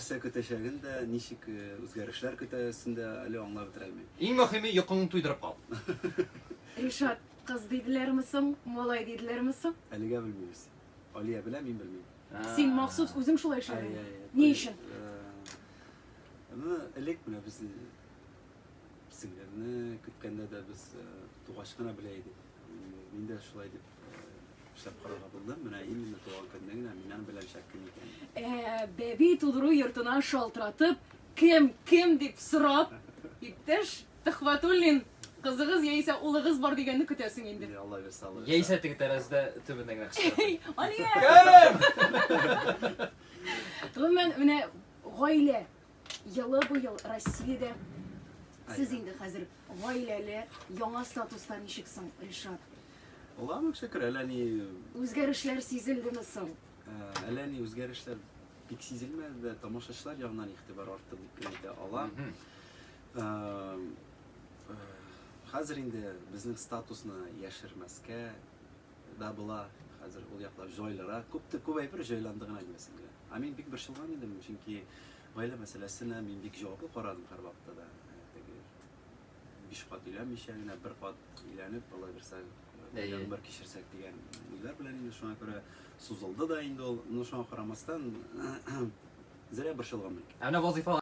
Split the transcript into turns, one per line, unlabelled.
Нәрсә көтәчәген дә, ничек үзгәрешләр көтәсен дә әле аңлап бетерә алмыйм.
Иң мөһиме, йокыңны туйдырып кал.
Ришат, кыз диделәрме соң, малай диделәрме соң?
Әлегә белмибез. Алия белә, мин белмим.
Син махсус үзең шулай эшләдеңме? Ни өчен?
Ну, элек менә без сеңлемне көткәндә дә без тугач кына белә идек. Мин дә шулай дип эшләп карарга булдым. Менә именно туган көнне генә мин аны беләм чак кем икәнен.
Ә, бәби тудыру йортына шалтыратып, кем, кем дип сорап, иптәш Төхвәтуллин, кызыгыз яисә улыгыз бар дигәнне көтәсең инде.
Инде Алла бирсә, Алла бирсә.
Яисә теге тәрәзә төбеннән генә кычкырып.
Алия!
Кем?
Гомумән, менә гаилә елы быел Россиядә. Сез инде хәзер гаиләле, яңа статуста ничек соң, Ришат?
Аллаһыма шөкер, әллә ни
Үзгәрешләр сизелдеме соң?
Әллә ни үзгәрешләр бик сизелмәде дә, тамашачылар ягыннан игътибар артты дип кенә әйтә алам. Хәзер инде безнең статусны яшермәскә да була. Хәзер ул яклап җайлырак. Күп тә күп әйбер җайланды гына диясең килә. Ә мин бик борчылган идем, чөнки гаилә мәсьәләсенә мин бик җаваплы карадым һәрвакытта да. Теге биш кат өйләнмичә генә, бер кат өйләнеп, алла бирсә, гомер кичерсәк дигән уйлар белән инде шуңа күрә сузылды да инде ул. Но шуңа карамастан, зря борчылганмын икән.
Ә менә вазыйфа.